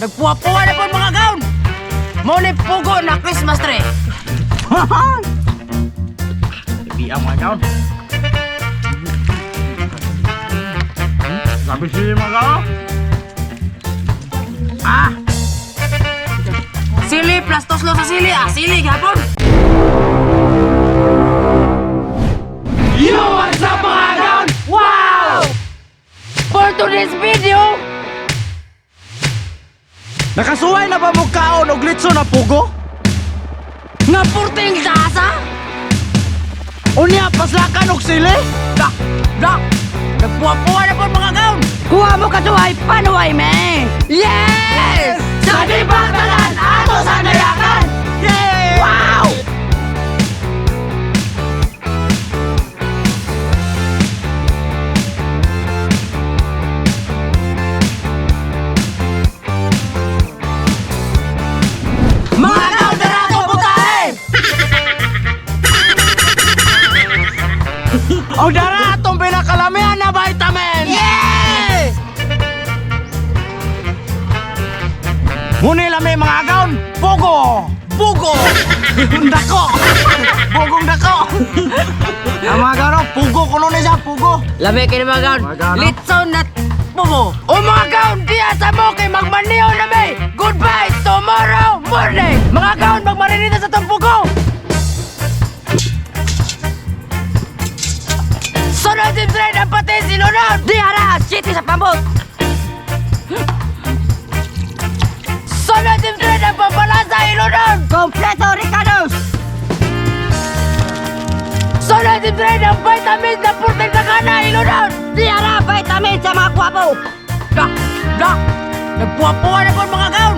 Nagpuwa-puwa na po mga gaon. Mao ni pugo na Christmas tree. Biang mga gaon. Grabe sili mga gaon. Ah! Sili plus toslo sa sili. Ah, sili gapon. Yo, what's up mga gaon? Wow! For today's video, Nakasuway na ba mo kaon og litso na pugo? nga purting tasa. Unya paslakan og sili? Da, da. Nagpuwa-puwa na po mga gaon. Kuha mo kasuway, panuway me! Yes! Sa di ato sa nalakan! Yeah! Wow! Mga gaon, dara ato putahe! Og dara atong pinakalamihan na vitamins. Yes! Muni lami mga gaon, pugo. Bugo! Dako. Pugong dako. Ang mga gaon, oh, pugo kuno ni siya, pugo. Lami kayo mga gaon. Mga gaon, no? Litson na bugo. O mga gaon, diya sa mo kay magmaniho na may. Goodbye tomorrow morning. Mga gaon, magmarinita sa tong bugo. Sunod din trend ang pati sinunod. Di ara, city sa pambot! Sunod din trend ang pampalasa ilunod. Kompleto Ricardos! Sunod din trend ang vitamins na purting takana ilunod. Di ara, vitamin sa mga kwapo! Da, da. Nagpuwa-puwa na po mga gaon.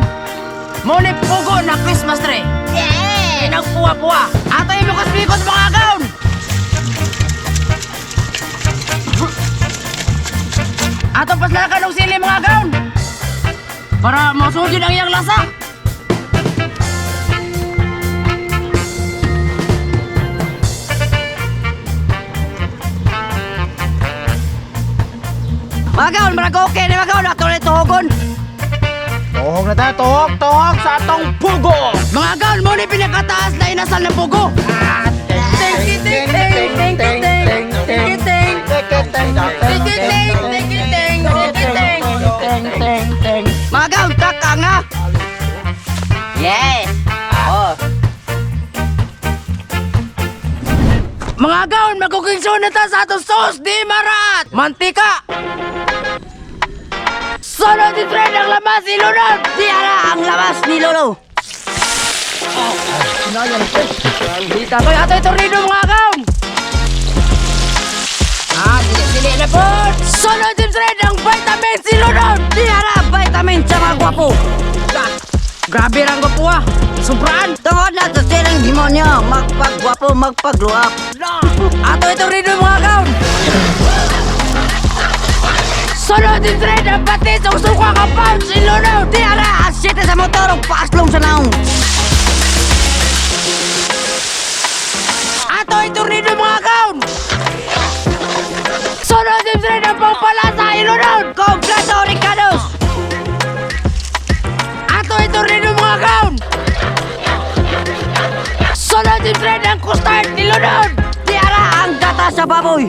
Mao ni pugo na Christmas tree. Yeah! Nagpuwa-puwa. Ato imikos-mikos mga gaon. Ato paslakan og sili mga gaon. Para mosugid ang iyang lasa. Mga gaon, marag okay ni mga gaon, ato na tuhogon! Tuhog na tayo, tuhog, tuhog sa atong pugo. Mga gaon, mo ni pinakataas na inasal ng pugo. Ting ting ting ting ting ting ting ting ting ting ting ting ting ting. Mga gaon, taka nga! Yes! Oh, Mga gaon, magkuking na ta sa atong sauce di marat! Mantika! Sunod din trend ang lamas ilunod! di ara ang labas ni Lolo! Dita ko ato tornado mga gaon! Ah, dili-dili na po! Sunod din trend ang vitamin silunod! Di ara, vitamin sa mga kwapo! Ah, grabe rang ko po ah! Sobraan! Tungod na sa silang demonyo, magpagwapo, magpag-grow up! Ato itornado mga gaon! Sunod din trend ang patis ang suka kapag silunod! Di ara, ang city sa motor, ug paaslong sa naong! Ato itornado mga gaon! Sunod din trend ang pampalasa ilunod! Kompleto Ricardos! Ato itornado mga gaon! Sunod din trend ang custard nilunod! Di ara ang gata sa baboy!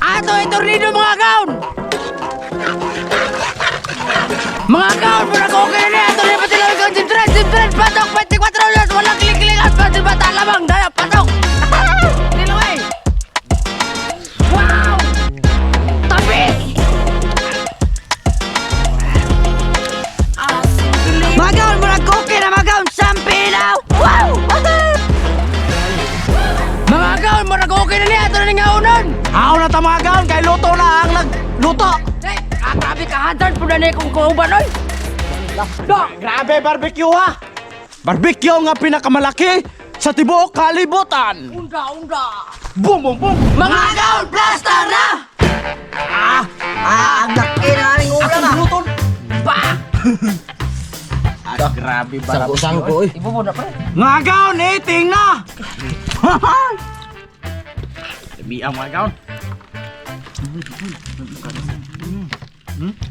Ato itornado mga gaon! Mga gaon, mura ko okay na niya! Ato na pati lang gaon! Trend! Trend! Patok! 24 oras! Walang kiling-kilingan! Pati bata lamang! Daya! Patok! Niluwi! Wow! Tapis! Ah, sigiling. Magaon, murag okay na magaon, sampinaw! Wow! Mga gaon, mura ko okay na niya! Ato na nga unon! Aw na ta mga gaon, kay luto na ang nagluto. Eh, ah, grabe ka, handard po na niya kung kuuban, oy! Da! Grabe barbecue ha. Barbecue nga pinakamalaki sa tibuok kalibutan. Unda, unda! Boom boom boom. Mga gaon, plaster na! Ah, ang laki na aming ulam ah! Luto. Ba! Ah, grabe barbecue. Sangko eh. Ibubo na, pre. Mga gaon, eating na. Biang mga gaon.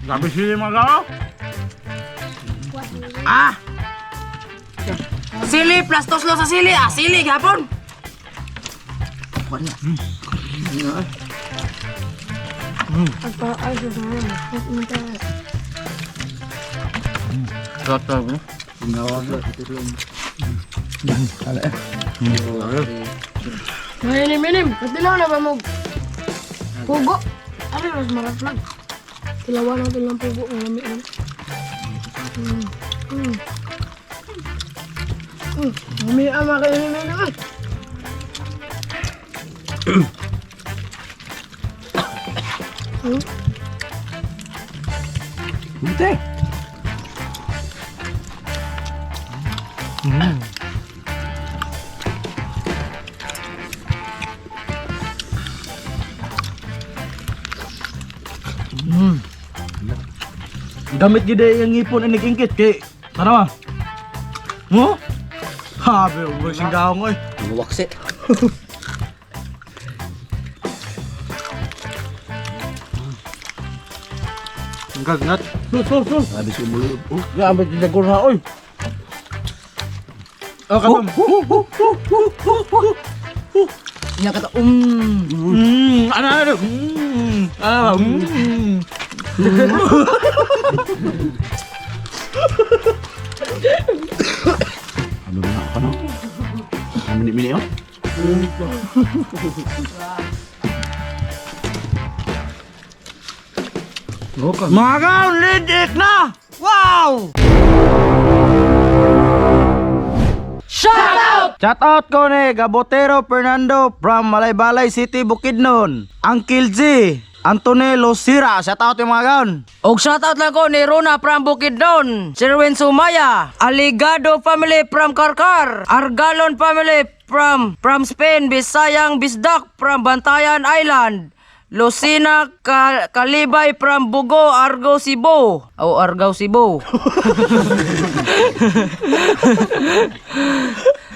Grabe sili mga gaon. Ah! Sili plus toslo sa sili. Ah, sili gapon. Minim, minim. Patilaw na ba mo? Pugo. Ari, mas maraflag. Tilawan natin lang pugo. Ang lami lang. Lami ang mga kainin naman. Hindi. Gamit gid ay ang ngipon ang nag-ingkit kay tanawa. Mo? Habi, ubos yung gahong oy. Waksi. Ang gagnat. Sul, sul, sul. Grabe si umulo. Oh, grabe si Dagor ha oy. Oh, katom. Nya kata Ano ano? Ano? Ano na ako, no? Ang mini-mini, oh. Mga kaon, lidik na! Wow! Shout out! Shout out ko ni Gabotero Fernando from Malaybalay City, Bukidnon. Uncle G, Anthony Lucira. Shout out yung mga kaon. Og shout out lang ko ni Rona from Bukidnon, Sherwin Sumaya, Aligado family from Karkar, Argalon family from Spain, Bisayang Bisdak from Bantayan Island, Lucina Kalibay from Bugo, Argo Cebu. O Argao Cebu.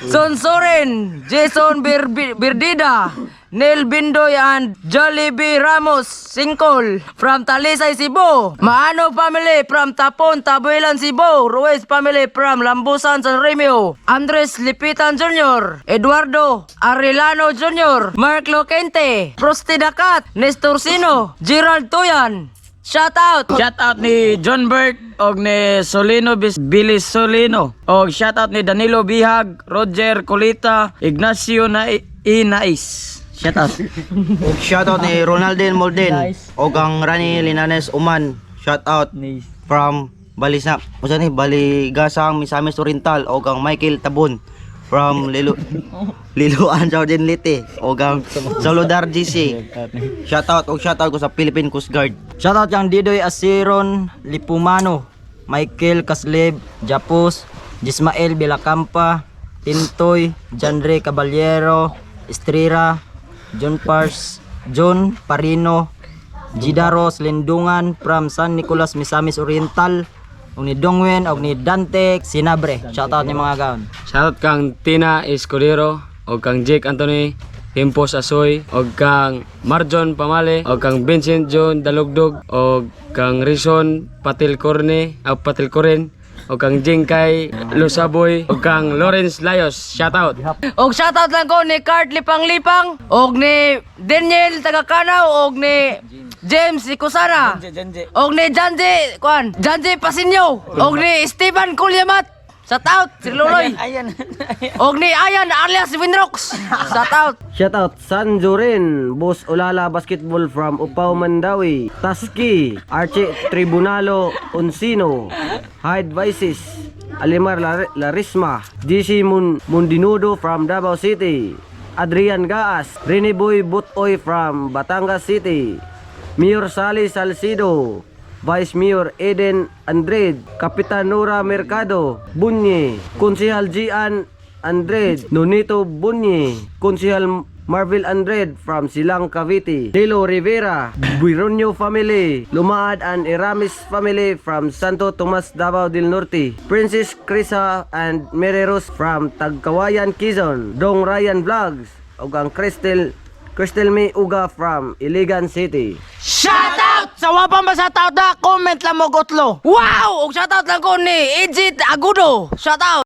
Sonsoren, Jason Birdida, Neil Bindoy and Jollibee Ramos Singkol from Talisay, Cebu. Maano family from Tapon, Tabuelan, Cebu. Ruiz family from Lambusan, San Remio. Andres Lipitan Jr., Eduardo Arellano Jr., Mark Loquente, Prosti Dakat, Nestor Sino, Gerald Tuyan. Shout out! Shout out ni John Bert og ni Solino Billy Solino. Og shout out ni Danilo Bihag, Roger Colita, Ignacio na Inais. Shout out. Og shoutout ni Ronaldin Molden. Og ang Rani Linanes Uman. Shoutout from Balisa. Usa ni Baligasang Misamis Oriental og ang Michael Tabon from Lilo Liloan Jordan Leyte og ang Saludar GC. Shoutout og shoutout ko sa Philippine Coast Guard. Shoutout kang Didoy Asiron Lipumano, Michael Kasleb, Japos, Jismael Bilacampa, Tintoy, Janre Caballero, Estrera, John Pars, John Parino, Gidaros Lindungan from San Nicolas, Misamis Oriental, og ni Dongwen og ni Dante Sinabre. Shoutout ni mga gaon. Shoutout kang Tina Escudero o kang Jake Anthony Himpos Asoy o kang Marjon Pamale o kang Vincent John Dalugdog o kang Rison Patil Corne o Patil Coren o kang Jingkay Lusaboy o kang Lawrence Layos. Shoutout. Og shoutout lang ko ni Kurt Lipang-Lipang, og ni Daniel Tagakanaw, og ni James Ikusara, og ni Janji, kuan, Janji Pasinyo, og ni Stephen Kulyamat. Shout out, Sir Loloy. Og ni Ayan alias Winrox. Shout out. Shoutout San Joren, Boss Olala Basketball from Upaw Mandawi, Taski, Archie Tribunalo Unsino, Hyde Vices, Alimar Larisma, DC Mundinudo from Davao City, Adrian Gaas, Rene Boy Butoy from Batangas City, Mayor Sally Salcido, Vice Mayor Eden Andrade, Kapitan Nora Mercado, Bunye, Konsehal Gian Andrade, Nonito Bunye, Konsehal Marvel Andrade from Silang Cavite, Lilo Rivera, Bironio family, Lumaad and Eramis family from Santo Tomas Davao del Norte, Princess Crisa and Mary Rose from Tagkawayan, Quezon, Dong Ryan Vlogs, ug ang Crystal Crystal May Uga from Iligan City. Shout out! Sa wapang ba sa tao da, comment lang mo gutlo. Wow! Og shout out lang ko ni Ejit Agudo. Shout out!